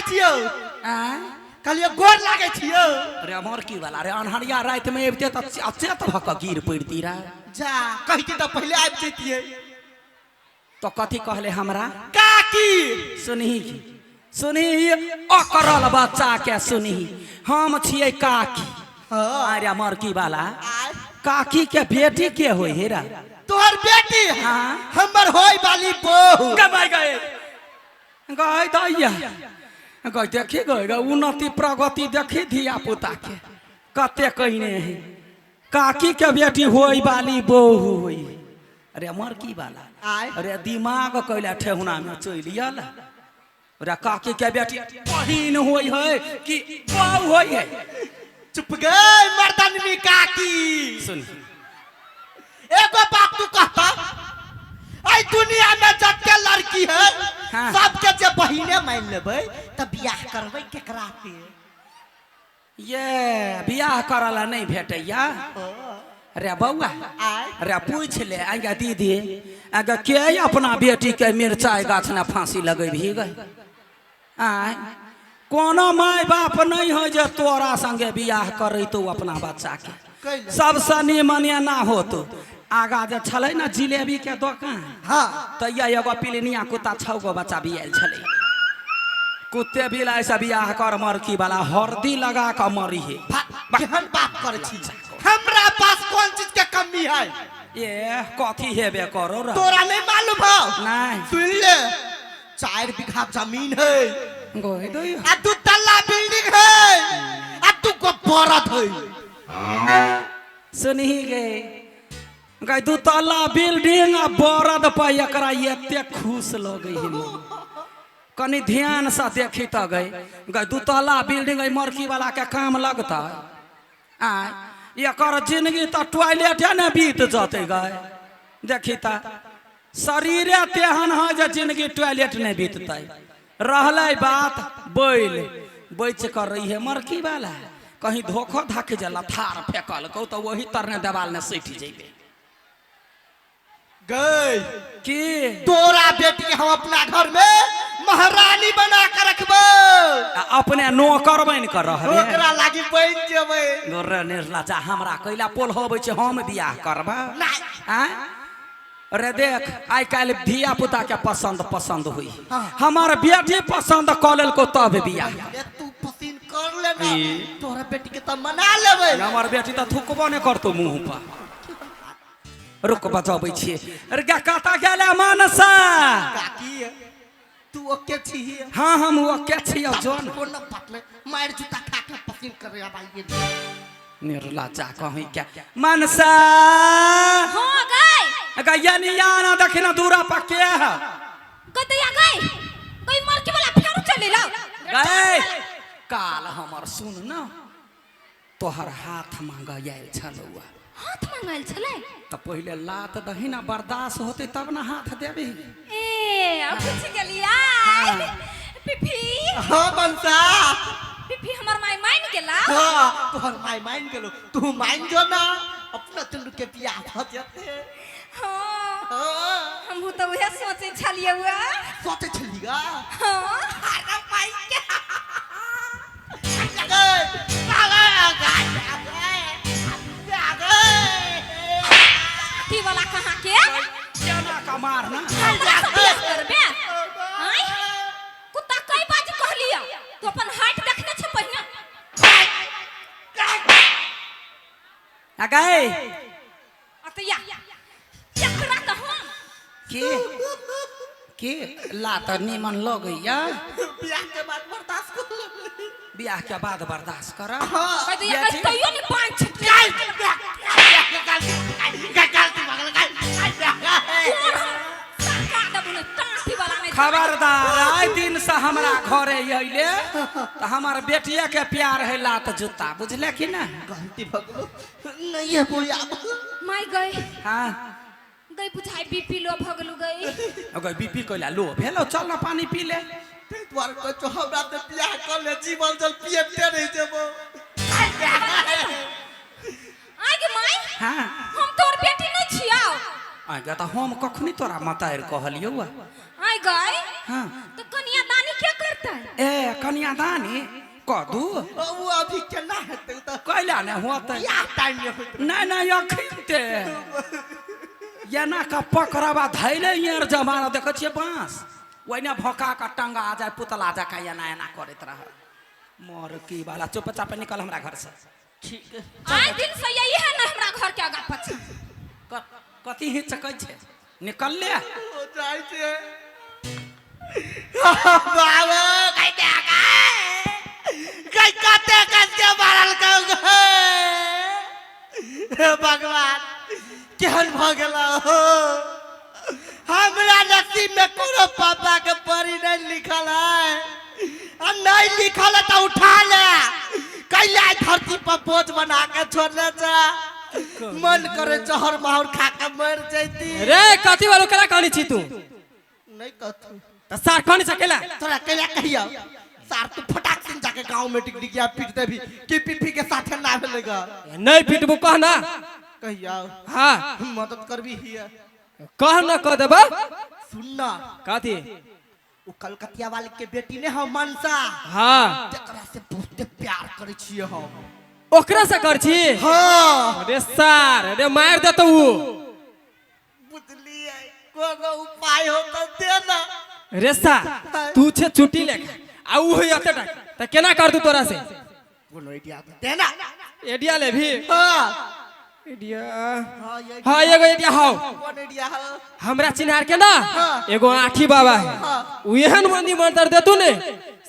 लागै छियौ। आँय? कहलियौ गोर लागै छियौ। अरे अमर की वाला रे, अन्हरिया राति में अबिते तऽ अचेत भऽ कऽ गिर पड़ती रे। जा कहिती तऽ पहिले आबि जैतियै। तो कथी कहले हमरा? काकी। सुनही सुनही अकरल बच्चा के सुनही, हम छियै काकी। हाँ। अरे अमर की वाला, आय। काकी के बेटी के होय हे रा? तोहर बेटी। हाँ। हमर होय वाली बहू। गमाय गए गए दैया गए, देखी गए गए उन्नति प्रगति देखी धिया पुता के कते कहने है। काकी के बेटी होय वाली बहू होय। अरे अमर की वाला, आय। अरे दिमाग कैला ठेहुना में चलि गेल। अरे काकी के बेटी बहिन होय है कि बहू होय है? चुप गए मर्दनवी काकी। सुन एगो बात तू कहता, आई दुनिया में जते लड़की है हाँ। सबके जे बहिने मान लेबै तऽ बियाह करबै केकरा से? ये बियाह करला नहीं भेटैया रे बौआ। आय। रे पूछ ले आगे दीदी, आगे के अपना बेटी के मिरचाई गाछ ने फांसी लगेबही गए? आय, कोनो माय बाप नहीं है जे तोरा संगे बियाह करैतो अपना बच्चा के। कैले? सबसँ निमन एना होतो, आगा जे छलै ने जिलेबी के दोकान, हाँ। तैया एगो पिलनिया कुत्ता 6 गो बच्चा बियाल छलै। कुत्ते बिलाइ से बियाह कर मरकी वाला, हरदी लगा कऽ मरी हे। केहन बात करै छी, हमरा पास कोन चीज के कमी है? ए कथी हेबे करो रे? तोरा नहीं मालूम हो? नहीं। सुन ले, 4 बीघा जमीन है गोई दो आ 2 तल्ला बिल्डिंग है आ 2 गो बरद है। सुनही गे गई, 2 तल्ला बिल्डिंग आ बरद पर एकरा एते खुश लगै है। कनी ध्यान से देखी तऽ गई गई, 2 तल्ला बिल्डिंग एहि मरकी वाला के काम लगतै? आय, एकर जिंदगी तऽ टॉयलेटे ने बीत जतै गई। देखी तऽ शरीरे तेहन है जे जिंदगी टॉयलेट नहि बीततै। रहलै बात बैल बचि कऽ रही है मरकी वाला, कहीं धोखो धाखी जे लथार फेकलकौ तऽ वही तरने देवाल ने सटि जैबे। गई की तोरा बेटी के हम अपना घर में महारानी बना के रखबो। आ अपने नौकर बनि कऽ रहबे। ओकरा लागी बनि जेबै। रे निर्लज्जा, हमरा कैला पोल्हबै छै? हम बियाह करबै? नहि। आँय रे देख, आइ काल्हि धिया पुता के पसंद पसंद हुई। हाँ। हमर बेटी पसंद कऽ लेलको तब बियाह। ए तू पसीन कर लेना, तोरा बेटी के तऽ मना लेबै। हमर बेटी तऽ थुकबो नहि करतौ मुँह पर। रुक बजबै छियै। अरे गे कतऽ गेलै मनसा? काकी तू ओके छी? हाँ हम ओके छियौ। जोन कोनो बात नहि, मारि जूता खा के पसीन करे अब आइए। निर्लज्जा कहीं के मनसा। हाँ गई। गैया निया ना देखी ना दूरा पर के है। गदैया गई गई, मरकी वाला फेर चले लाओ। गए काल हमर सुन न, तोहर हाथ मांग आयल छलौआ। हाथ मांगल छलै? तऽ पहिले लात दही ना, बर्दाश्त होतै तब ना हाथ देबही। ए अब पूछ गेलिया पिफी। हाँ मनसा। पिफी हमर माय मान गेला? हाँ तोहर माय मान गेलो, तू मान जो ना, अपना दुनू के बियाह भऽ जेतै। हाँ। हाँ। हमहू तऽ उहे सोचै छलियै हुआ। सोचै छली गा? हाँ। अरे माय के अथी वाला कहाँ के? केना का मारना हमरा से बियाह करबे? आँय कुत्ता, कई बाजी कहलियै तू अपन हाइट देखने छै पहिने? आ गए अतया एकरा तऽ हम के के लात नीमन लगैया। बियाह के बाद बर्दाश्त कर लेबै। बियाह के बाद बर्दाश्त कर। हाँ। कह दिया बेटी। तैयो नहीं पाँच छुटले। खबरदार, आइ दिन से हमरा घरे अइले तऽ हमर बेटिया के प्यार है लात जूता, बुझले कि ना? गलती भगलो नहीं है कोई आब। माय गई। हाँ। गई बुझाई बीपी लो भगलू गई। अगर बीपी कैला लो भेलो, चल ना पानी पी ले। ताहि दुआरे कहै छौ हमरा तऽ बियाह कर ले, जीवन जल पियबते रहि जेबो। आइ गे माय। हाँ। हम तोर बेटी नहीं छियौ। आइ गे तऽ हम कखनी तोरा मतारि कहलियौ? आइ गई। हाँ। तो कनिया दानी के करतै? ए कन्यादानी कदू ओ अभी केना हेतै तऽ कैला ने होतै बियाह टाइम में होइत रहै। नहीं नहीं अखिनते एना का पकड़बा धैले यार जमाना देखै छियै बाँस ओहिना भोका का टंगा आ जाए पुतला जकाँ एना एना करैत रह मोर की वाला चुपचाप निकल हमरा घर से ठीक आइ दिन से यही है ना हमरा घर के आगा पाछा कथी हिचकै छै निकल ले हो जाइ छै बाबा कइते आगा गई कते कते मारल कहू हे भगवान केहन भऽ गेल हो हमरा नसीब में कोनो पापा के परी नहीं लिखल है आ नहीं लिखल है तो उठा ले कैला धरती पर बोझ बना के छोड़ले जा मन करे जहर माहौर खा के मर जैती रे कथी वालो केला कहनी छी तू नहीं कहतू त सार कहनी सकेला तोरा कैला कहिया सार तू फटाक से जाके गांव में डिगडिगिया पीट देबी कि पीपी के साथे ना भेलेगा नहीं पीटबू कह ना कहिया हाँ मदद करबी हिया कह ना कह देबा सुन ना कथी उ कलकतिया वाले के बेटी ने हम मनसा हाँ तेकरा से बहुते प्यार करे छिए हम ओकरा से कर छी हाँ अरे सार अरे मार देतो उ बुझलिए कोनो उपाय हो तो दे ना रे सार तू छे चुटी लेखा आ उ होई अते टाक त केना कर दू तोरा से कोनो आइडिया तो दे ना एडिया ले भी हाँ एडिया हाँ ये हाँ एगो एडिया हाउ कौन आइडिया है हमरा चिन्हार के ना हाँ। एगो आठी बाबा है हाँ। उ एहन मंदी मंत्र देतू ने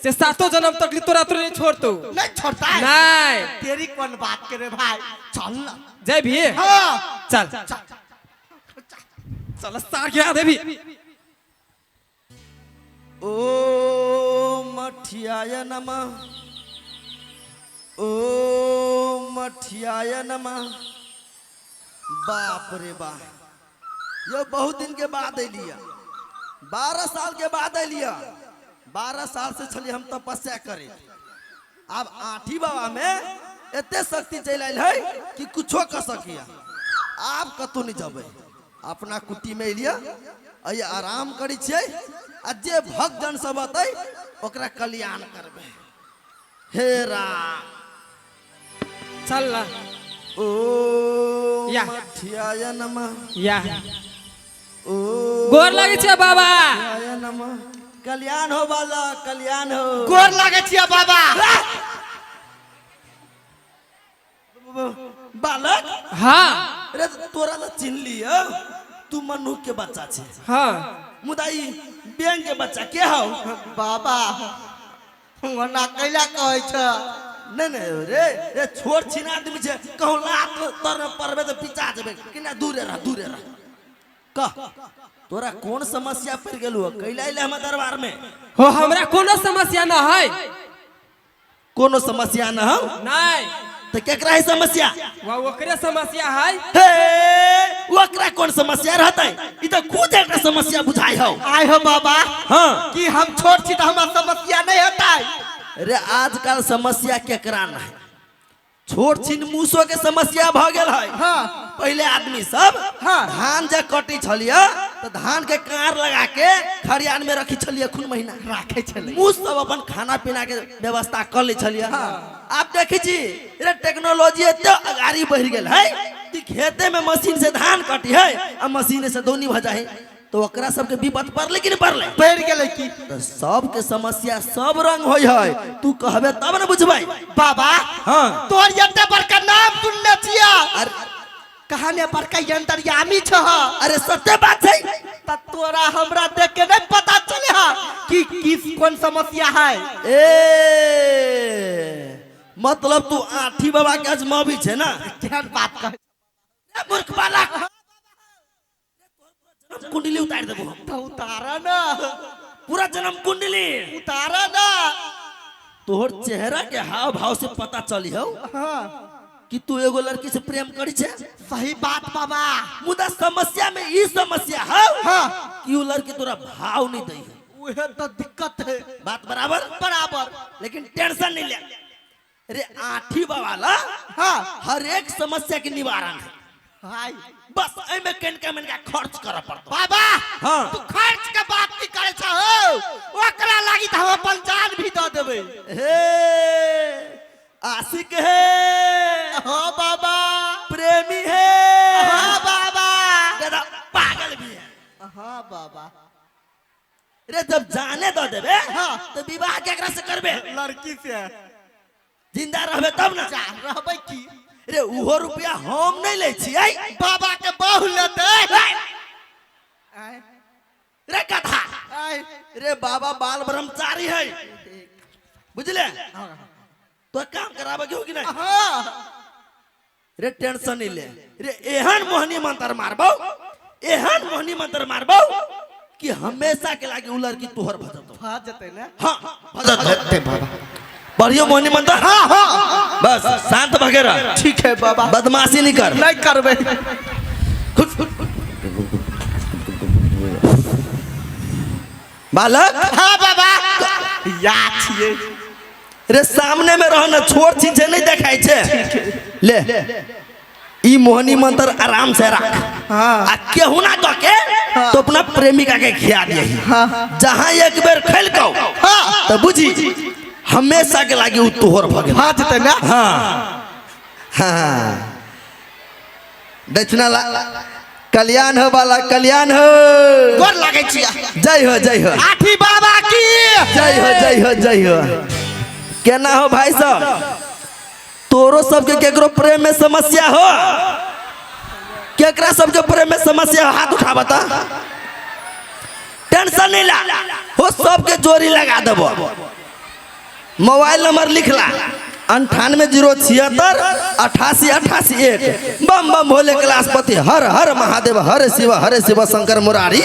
से सातो जन्म तक तोरा तोरे नहीं छोड़तू नहीं छोड़ता है नहीं तेरी कौन बात करे भाई चल ना जय भी हाँ चल चल चल सार गिरा देवी ओम मठियाय नमः ओम मठियाय नमः बाप रे बाप यो बहुत दिन के बाद अलिया 12 साल के बाद अलिया 12 साल से छलिए हम तपस्या करे आब आठी बाबा में एते शक्ति चलि आयल है कि कुछो कर सकिया आब कतौ नहीं जबै अपना कुटी में एलिया अइ आराम करै छियै आ जे भक्तजन सब अतै ओकरा कल्याण करबै हे राम चल ना ओम या। मठियाय नमः या ओम गोर लगै छै बाबा मठियाय नमः कल्याण हो बालक कल्याण हो गोर लागे छियै बाबा बालक हाँ अरे तोरा तो चिन्ह लियो तू मनुख के बच्चा छे हाँ मुदा ई बैंक के बच्चा के हौ बाबा ओना कैला कहै छ नहीं नहीं रे रे छोट छिन आदमी छे कहूँ लात तर में पड़बे तो पिचा जेबे किना दूरे रह दूरे रह कह तोरा कौन समस्या पड़ गेलू कैला अइले हमर दरबार में हो हमरा कोनो समस्या न है कोनो समस्या न हो नहीं तो केकरा है समस्या वह ओकरे समस्या है हे ओकरा कौन समस्या रहतै ई तो खुद एकरा समस्या बुझाइ हौ आय हो बाबा हाँ कि हम छोट छी तऽ हमरा समस्या नहीं होतै अरे आजकल समस्या केकरा नहीं छोट छिन मूसो के समस्या भ गेल है हाँ। पहले आदमी सब हाँ। धान जे कटी छलिए तो धान के कांर लगा के खरियान में रखी छलिए खून महीना राखै छलै मूस सब अपन खाना पीना के व्यवस्था कर ले छलिए आब देखै छी रे टेक्नोलॉजी एते अगाड़ी बढ़ि गेल है कि खेते में मशीन से धान कटी है आ मशीन से दौनी भ जाए तो ओकरा सबके विपद पड़ले कि नहीं पड़ले पड़ि गेलै की तो सबके समस्या सब रंग होय है तू कहबे तब ने बुझबै बाबा हाँ। तोर एते बड़का नाम सुनने छियै अरे कहाने बड़का अंतर्यामी छह अरे सत्य बात है त तोरा हमरा देख के नहीं पता चले हा कि किस कौन समस्या है ए मतलब तू आठी बाबा के अजमाबी छे ना केहन बात कह ए, मूर्ख बालक जन्म कुंडली उतार देबो हम तो उतारा ना पूरा जन्म कुंडली उतारा ना तोहर चेहरा के हाव भाव से पता चली हो हाँ कि तू एगो लड़की से प्रेम करी छे सही बात बाबा मुदा समस्या में ई समस्या हो हाँ कि उ लड़की तोरा भाव नहीं दै है उहे तो दिक्कत है बात बराबर बराबर लेकिन टेंशन नहीं ले अरे आठी बाबा हाँ हर एक समस्या के निवारण है हाय बस एमे कनिका मनिका खर्च करऽ पड़तो बाबा हाँ। तू खर्च के बात की करे छ हो ओकरा लागी त हम अपन जान भी दऽ देबै देबै। हे आशिक है। हाँ बाबा। प्रेमी है। हाँ बाबा। गधा पागल भी है। हाँ बाबा। रे जब जाने दो देबे हाँ। तो विवाह केकरा से करबे? लड़की से। जिंदा रहबे तब ना। जा रहबै की। रे उहो रुपया हम नहीं लै छियै। बाबा के बहु लेतै। आय। रे गधा। आय। रे बाबा बाल ब्रह्मचारी है, बुझले? तो काम कराबे के हो कि नहीं? हाँ। रे टेंशन नहीं ले। रे एहन मोहनी मंत्र मारबो, एहन मोहनी मंत्र मारबो कि हमेशा के लागे उ लड़की तोहर भ जतौ। भ जतै ने? हाँ भ जतौ। बाबा बढ़ियो मोहनी मंत्र। हाँ हाँ। बस शांत भगे रह। ठीक है बाबा। बदमाशी नहीं कर। नहीं करबे। बालक। हाँ बाबा। या छियै। रे सामने में रह न, छोट चीज नहीं देखाई छे। ले ई मोहनी मंत्र आराम से रख। हाँ। आ केहू ना कह के तो अपना प्रेमिका के खिया दियही। हाँ। जहाँ एक बेर खेलकौ हाँ। तो बुझी हमेशा के लागे उ तोहर भ गेल। भ जेतै ने? हाँ हाँ। दक्षिणा ला कल्याण हो बाला, कल्याण हो। गोर लागै छियै। जय हो जय हो। आठी बाबा की जय हो जय हो जय हो। केना हो भाई साहब, तोरो सबके केकरो प्रेम में समस्या हो? केकरा सबके प्रेम में समस्या हो? हाथ उठा बता। टेंशन नहीं ला, हो सबके जोड़ी लगा देबो। मोबाइल नंबर लिख ला 98 076 88 88 1। बम बम भोले कैलाशपति हर हर महादेव हर शिव शंकर मुरारी।